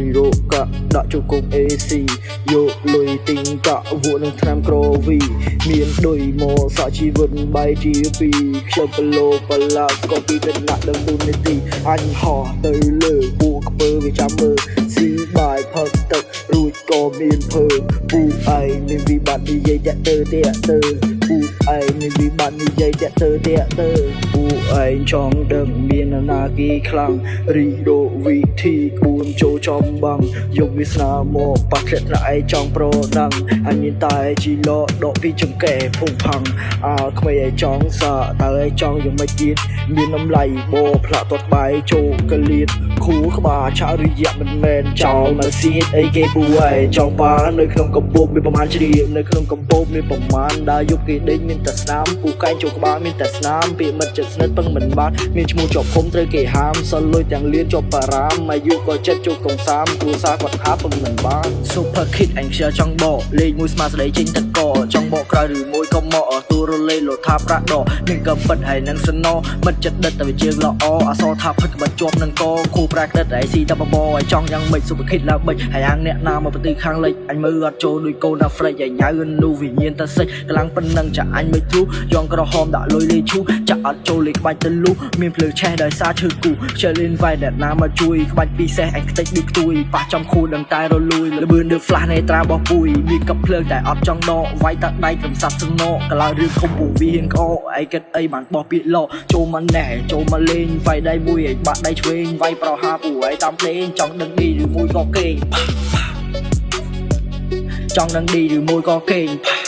យរកកាក់ដាក់ចូលគុក AC យកលុយទិញកាក់វក់នឹងថ្នាំក្រវីមានឌុយមកសាក់ជីវិតបែកជាពីរខ្ជិលប្រឡូបឡាស្គាល់ពីឋានៈដឹងទូនីតិអញហោះទៅលើពួកខ្ពើវាចាំមើលស៊ីបាយផឹកទឹករួចក៏មានភើពូឯងមានវិបត្តិនិយាយតាក់ទៅតាក់ទៅពូឯងមានវិបត្តិនិយាយតាក់ទៅតាក់ទៅពូឯងចង់ដឹងមាននរណាគេខ្លាំងរីរកវិធីក្បួនចូលចំបាំងយកវាសនាមកប៉ះធ្លាក់ថ្នាក់ឯងចង់ប្រដាំងអញមានតែជីឡដកពីចង្កេះភងផាំងអើក្មេងឯងចង់សាតើឯងចង់យ៉ាងម៉េចទៀតមានតម្លៃបផ្លាក់ទាត់បាយចូលកលៀតខួរក្បាលឆារិយៈមិនមែនចោលមកសៀតអីគេពូឯងចង់បាននៅក្នុងកំពូលមានប្រមាណជ្រាបនៅក្នុងកំពូលមានប្រមាណដើរយកគេដេញមានតែស្នាមពូកែងចូលក្បាលមានតែស្នាមពាក្យមិត្តចិត្តស្និទ្ធពឹងមិនបានមានឈ្មោះជាប់ឃុំត្រូវគេហាមសល់លុយទាំងលៀនជាប់បារាមអាយុក៏ចិត្តចូលកងសាមគ្រួសារគាត់ថាពឹងមិនបាន Super Kid អញខ្ជិលចង់បកលេខមួយស្មាស្ដីចេញតកចង់បកក្រោយឬមួយក៏មកទូរលេលោថាប្រាក់ដកមានក៏ពិតហើយនឹងសណមិត្តចិត្តដិតតែវាជើងល្អអសរថាផិតក្បាច់ជាប់នឹងកគូប្រាក្តិតហើយស៊ីតែបបឲ្យចង់យ៉ាងម៉េច Super Kid ឡើងបិចហើយអាងអ្នកណាមកប្រទីខាងលិចអញមើលអត់ចូលដូចកូនអាហ្វ្រិកឲ្យញ៉ៅនូវិញ្ញាណតែសិចកម្លាំងប៉ុណ្ណឹងចាអញមិនទ្រុយ៉ងក្រហមដាក់លុយលេឈូចាក់អត់ចូលលេក្បាច់ទៅលុះមានភ្លើងឆេះដោយសារឈើគូខ្ជិល invite អ្នកណាមកជួយក្បាច់ពិសេសអញខ្ទេចដូចខ្ទួយប៉ះចំខួរដឹងតែរលួយលបឿនដូច flash នៃត្រារបស់ពួយមានកັບភ្លើងតែអត់ចង់ដកវាយតាដៃត្រឹមសាប់សណកកន្លោរឿងធំពូវាហ៊ានក្អកឯងគិតអីបានបោះពាក្យឡចូលមកណែចូលមកលេងវាយដៃមួយឯងបាក់ដៃឆ្វេងវាយប្រហាពូឯងតាមភ្លេងចង់ដឹងឌីឬមួយក៏គេងចង់ដឹងឌីឬមួយក៏គេង។